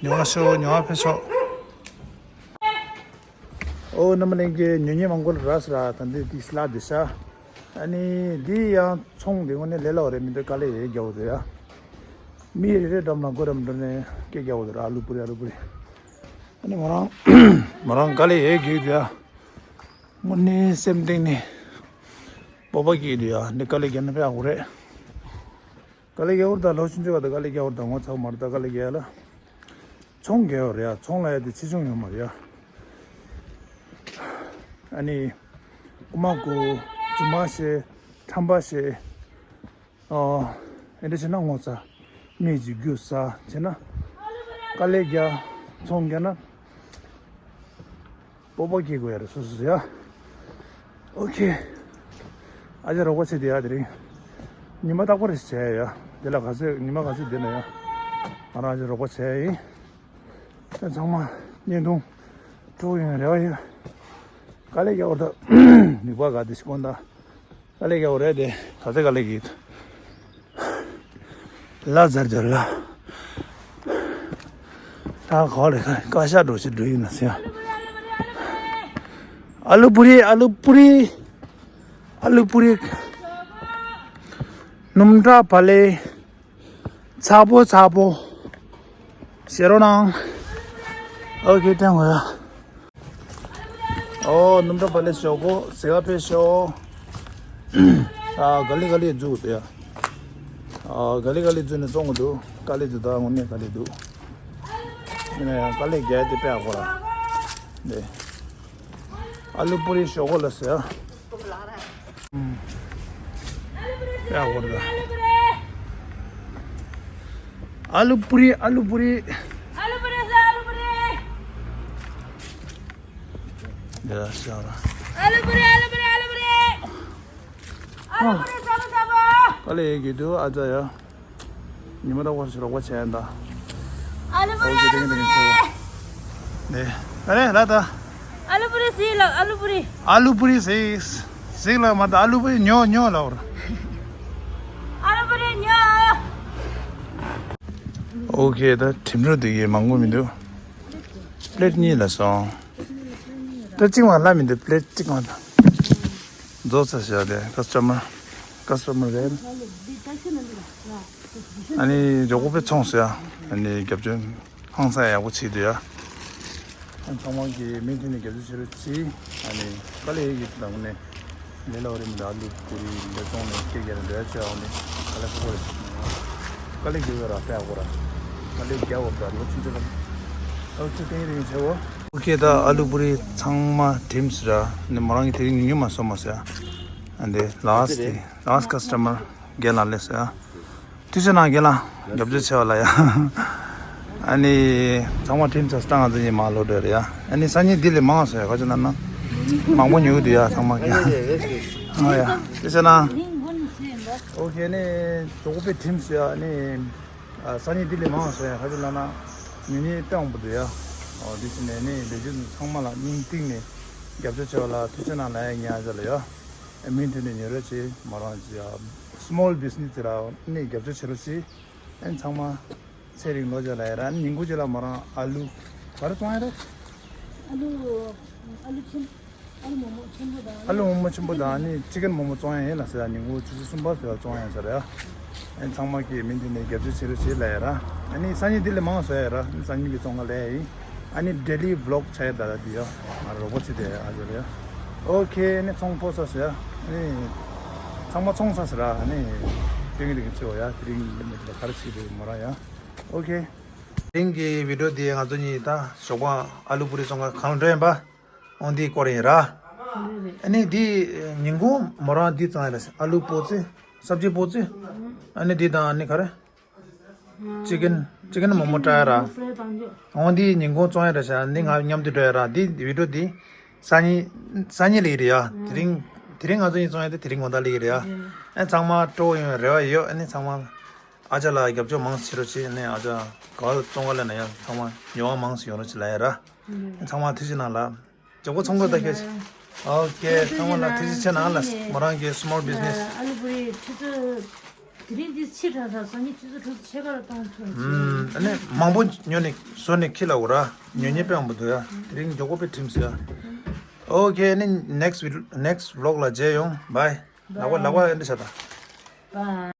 ཉོ་བ་ཤོག་ཉོ་བ་ཕེབས་ཤོག་ཨོ་རྣམ་པ་ལྷན་རྒྱས། ཉོ་མཁན་མང་པོ་རག་སོང་ར། ད་འདི་འདི་སླ་བདེ་ཤག་ཨ་ནི་འདི་ཡང་ཚོང་འདི་དངོས་གནས་ལས་སླ་བ་རེད་མི་འདུག་དཀའ་ལས་ཡོད་རྒྱག་དགོས་འདུག་ཡ། མི་རེ་རེ་འགྲམ་ལ་སྒོ་འགྲམ་འགྲོ་ནས་སྐད་རྒྱག་དགོས་འདུག་ར། ཨ་ལུ་པུ་རི། ཨ་ལུ་པུ་རི། ཨ་ནི་མོ་རང་མོ་རང་དཀའ་ལས་ཡོད་རྒྱུ་འདུག་ཡ། དངོས་གནས་སེམས་གཏིང་ནས་སྤོབས་པ་སྐྱེས་འདུག་ཡ། འདི་དཀའ་ལས་རྒྱག་ན་དཔེ་ཡག་པོ་རེད། དཀའ་ལས་རྒྱག་དགོས་རེད་ད། ལོ་ཆུང་ཆུང་བ་དང་དཀའ་ལས་རྒྱག་དགོས་རེད་ད། ངོ་ཚ་པོ་མ་རེད་ད། དཀའ་ལས་རྒྱག་ཡ་ལ། ཚོང་རྒྱག་ཡོད་རེད་ཡ། ཚོང་ལ་ཡ་དེ་ཆེ་ཆུང་ཡོད་མ་རེད་ཡ། ཨ་ནི། རྐུ་མ་རྐུ། རྫུན་མ་བཤད། ཁྲམ་པ་བཤད། ཨོ། ཨེ་འདྲ་བྱས་ན་ངོ་ཚ། མི་གཅིག་རྒྱུ་ཟ་བྱས་ན། དཀའ་ལས་རྒྱག་ཚོང་རྒྱག་ན། སྤོབས་པ་སྐྱེ་དགོས་ཡ་རེད་སོ་སོ་སོ་ཡ། ཨོ་ཁེ། ཨ་ཅག་རོགས་པ་བྱེད་དེ་ཡ་དེ་རིང་། ཉི་མ་རྟག་པར་བྱས་ཡ། དེ་ལ་ག་ཚོད་ཉི་མ་ག་ཚོད་བསྡད་ན་ཡ། ང་རང་ཨ་ཅག་རོགས་པ་བྱས་ཡ་ཡིན། ཚང་མ་བརྙན་ཐུང་འགྲོ་ཡོང་རེ་བ་ཡོད། དཀའ་ལས་རྒྱག་དགོས་རེད་ད། ནུས་པ་ག་དེ་ཞིག་དགོས་ད། དཀའ་ལས་རྒྱག་དགོས་རེད་དེ། ག་ཚོད་དཀའ་ལས་རྒྱག་ལ་ཛར་ཛར་ལ། ད་ག་ལས་ཀ་བཀའ་ཤག་འགྲོ་ཆེ་འགྲོ་ཡིན་ན་ཟེར། ཨ་ལུ་པུ་རི། ཨ་ལུ་པུ་རི། ཨ་ལུ་པུ་རི། སྣུམ་འདྲ་བ་ལས། ཚ་པོ་ཚ་པོ། ཤེར་རོ་ནང་། ཨོ་ཁེ་ཏན་གོ་ཡ། ཨོ་སྣུམ་འདྲ་བ་ལས་ཞོག་གོ། ཟེ་ག་ཕེ་ཤོ། ཨ་ག་ལི་ག་ལི་འཛུགས་དེ་ཡ། ཨ་ག་ལི་ག་ལི་འཛུགས་ནས་བཙོང་གི་འདུག་དཀའ་ལས་འདུག་ད་དངོས་གནས་དཀའ་ལས་འདུག་ཡིན་ན་ཡང་དཀའ་ལས་རྒྱག་དེ་དཔེ་ཡག་པོ་ར། འདི། ཨ་ལུ་པུ་རི་ཞོག་གོ་ལ་ཟེར། ཨ་ལུ་པུ་རི། ཨ་ལུ་པུ་རི། ཨ་ལུ་པུ་རི། ཨ་ལུ་པུ་རི། འདི་ལ་ཤོག་ར། ཨ་ལུ་པུ་རི། ཨ་ལུ་པུ་རི། ཨ་ལུ་པུ་རི། ཨ་ལུ་པུ་རི་ཚ་པོ་ཚ་པོ། དཀའ་ལས་ཡོད་ཀྱི་འདུག་ཨ་ཅག་ཡ། ཉི་མ་རྟག་པར་ཞིག་རོགས་པ་བྱས་ཡིན་ད། ཨ་ལུ་པུ་རི། ཨོ་ཁེ་ཏན་གོ་ཏན་གོ་ཟེར་བ། ནས། ཨ་ནི་ལ་ད། ཨ་ལུ་པུ་རི། ཟིག་ལ་ཨ་ལུ་པུ་རི། ཨ་ལུ་པུ་རི་ཟིག་ཟིག་ལ་མ་ད་ཨ་ལུ་པུ་རི་ཉོ་ཉོ་ལ་བར། ཨ་ལུ་པུ་རི་ཉོ། ཨོ་ཁེ། ད་ཁྲིམས་རུ་དེ་གའི་མང་པོ་མི་འདུག་པླེད་གཉིས་ལ་སོང་། ད་གཅིག་མ་ལ་མི་འདུག་པླེད་གཅིག་མ་ལ། རྫོགས་ཚར་བཞག་དེ་ཀ་སི་ཊ་མར། ཀ་སི་ཊ་མར་རེད། ཨ་ནི་ཇོ་ཀོ་པའི་ཚོང་ཟེར་ཡ། ཨ་ནི་རྒྱབ་ལྗོངས་ཧང་སང་ཡག་པོ་བྱེད་འདུག་ཡ། ཨ་ཚང་མ་གི་མི་མཐུན་ནས་རྒྱབ་སྐྱོར་བྱེད་རོགས་གྱིས། ཨ་ནི་དཀའ་ལས་ཡོད་ཀྱི་དང་ནས་ལས་ལ་བ་རི་མི་འདྲ་ལུག་གུ་རི་ལས་བཙོང་ནས་སྐད་རྒྱག་རེ་འདྲ་བྱས་འོང་ནས་དཀའ་ལས་ཁག་པོ་རེད། དཀའ་ལས་རྒྱག་ཡོད་ར་དཔེ་ཡག་པོ་ར། དཀའ་ལས་རྒྱག་འོག་ར་ལོ་ཆུང་ཆུང་ལ། ཨོ་ཁེ། ཏེང་རིང་ཆེ་བོ། ཨོ་ཁེ། ད་ཨ་ལུ་པུ་རི་ཚང་མ་ཁྲིམས་ར། ནི་མོ་རང་གི་དེ་རིང་ཉུང་ཉུང་མ་སོང་མ་ཟེར། ཨ་འདི་ལ་སི་ཊི་ལ་སི་ཊི་ཀ་སི་ཊ་མར་རྒན་ལགས་སླེབས་སོང་ཡ། ཐུགས་རྗེ་གནང་རྒན་ལགས། རྒྱབ་སྐྱོར་ཆེ་བ་ལ་ཡ། ཨ་ནི་ཚང་མ་ཁྲིམས་ཚ་སྟངས་ང་ཚོ་ཡིན་མ་ལོ་འདྲ་རེད་ཡ། ཨ་ནི་སང་ཉིན་འདི་ལས་མང་སོང་ཡ། ཁ་ཆེ་ན་ན་མང་པོ་ཉོ་གི་འདུག་ཡ། ཚང་མ་རྒན། ཨ་ཡ། ཐུགས་རྗེ་གནང་། ཨོ་ཁེ། ཨ་ནི་ཇོ་ཀོ་པའི་ཁྲིམས་ཡ། ཨ་ནི་ཨ་སང་ཉིན་འདི་ལས་མང་སོང་ཡ། ཁ་ཆེ་ན་ན་ཉོ་ཉོ་དཔེ་མང་པོ་འདུག་ཡ། ཨོ་འདི་ཕྱི་ནས་ནི་ལས་བྱེད་ཚང་མ་ལ་སྙིང་གཏིང་ནས་རྒྱབ་སྐྱོར་ཆེ་བ་ལ་ཐུགས་རྗེ་གནང་ལ་ཡ། ཉ་ཅ་ལ་ཡ། མི་མཐུན་ནས་ཉོ་རོགས་བྱེད་མོ་རང་ཅི་ཡ། སི་མོལ་བི་ཛི་ནེ་སི་ཅིག་ལ་ནི་རྒྱབ་སྐྱོར་བྱེད་རོགས་བྱེད། ཨན་ཚང་མ་ཚེ་རིང་ལོ་བརྒྱ་ལ་ཡ་ར། ཉིན་གུང་ཅིག་ལ་མོ་རང་ཨ་ལུ་ག་རེ་བཙོང་ཡ་རེད། ཨ་ལུ་ཨ་ལུ་ཆེན་ཨ་ལུ་མོག་མོག་ཆེན་པོ་དང་ཨ་ལུ་མོག་མོག་ཆེན་པོ་དང་ནི་ཅི་ཀན་མོག་མོག་བཙོང་ཡ་ཡིན་ལ་ཟེར་ཡ། ཉིན་གུང་ཆུ་ཚོད་གསུམ་པ་ཟེར་བ་བཙོང་ཡ་ཟེར་ཡ། ཨན་ཚང་མ་གིས་མི་མཐུན་ནས་རྒྱབ་སྐྱོར་བྱེད་རོགས་བྱེད་ལ་ཡ་ར། ཨ་ནི་སང་ཉིན་འདི་ལས་མང་སོང་ཡ་ར། ཨ་ནི་སང་ཉིན་གྱི་བཙོང་ག་ལས་ཡིན། ཨ་ནི་ཌེ་ལི་བི་ལོག་ཆ་ཡ་ད་ལ་འདི་ཡ། ང་རོགས་པ་བྱེད་དེ་ཨ་ཟེར་ཡ། ཨོ་ཁེ། ཨ་ནི་ཚོང་ཕོ་ས་ཟེར་ཡ། ཨ་ནི་ཚང་མ་ཚོང་ས་ཟེར་ར། ཨ་ནི་ཏིང་རིང་ཆེ་བ་ཡ། དེ་རིང་མི་འདི་ལ་ག་རེ་བྱེད་དེ་མོ་ར་ཡ། ཨོ་ཁེ། དེ་རིང་གི་བི་ཌི་ཡོ་འདི་ང་ཚོ་གཉིས་ད་ཞོགས་པ་ཨ་ལུ་པུ་རི་བཙོང་ག་གང་འགྲོ་ཡིན་པ། འོ་འདིའི་སྐོར་ཡིན་ར། ཨ་ནི་འདི་ཉིན་གུང་མོ་རང་འདི་བཙོང་ཡ་རེད། ཨ་ལུ་པོ་ཙི། སབ་ཇི་པོ་ཙི། ཨ་ནི་འདི་དང་ཨ་ནི་ག་རེ། ཅི་ཀན། ཅི་ཀན་མོག་མོག་བཀྲ་ཡ་ར། འོ་འདི་ཉིན་གུང་བཙོང་ཡ་རེད་ཤག་འདི་ང་མཉམ་དུ་འགྲོ་ཡ་ར། འདི་བི་ཌི་ཡོ་འདི་སང་ཉིན། སང་ཉིན་ལ་ཡི་རེད་ཡ། དེ་རིང་། དེ་རིང་ང་ཚོ་གཉིས་བཙོང་ཡ་དེ་དེ་རིང་དགོང་དག་ལ་ཡི་རེད་ཡ། ཨ་ཚང་མ་སྤྲོ་ཡོང་བའི་རེ་བ་ཡོད། ཨ་ནི་ཚང་མ་ཨ་ཅག་ལ་རྒྱབ་སྐྱོར་མང་ཙམ་བྱེད་རོགས་བྱེད། ཨ་ནི་ཨ་ཅག་ག་བར་བཙོང་ག་ལས་ན་ཡང་ཚང་མ་ཉོ་བ་མང་ཙམ་ཡོང་རོགས་བྱེད་ལ་ཡ་ར། ཨ་ཚང་མ་ཐུགས་རྗེ་གནང་ལ། མགྱོགས་པོ་ཚོང་པ་ད་ཁྱེད། ཨོ་ཁེ། ཚང་མ་ལ་ཐུགས་རྗེ་ཆེ་གནང་ལ། མོ་རང་གི་སི་མོལ་བི་ཛི་ནེ་སི། ཨ་ལུ་པུ་རི་ཆུ་ཚོད། དེ་རིང་འདི་ཕྱི་དྲགས་ཚར་སོང་། ཉིན་ཆུ་ཚོད་དྲུག་ཕྱེད་ཀ་ལ་གཏོང་ཐུབ་ཀྱི། ཨ་ནི་མང་པོ་ཉོ་ནས་བཟོ་ནས་ཁྱི་ལ་འོ་ར། ཉོ་ཉེས་དཔེ་མང་པོ་འདུག་ཡ། དེ་རིང་མགྱོགས་པོ་དཔེ་ཁྲིམས་ཟེར་ཡ། ཨོ་ཁེ། ཨ་ནི་ནེག་སི་ཊི་ནེག་སི་ཊི་བི་ལོག་ལ་མཇལ་ཡོང་། བྷའི། ལག་པ་ལག་པ་ཨེ་འདྲ་བྱ་དང་། བྷའི།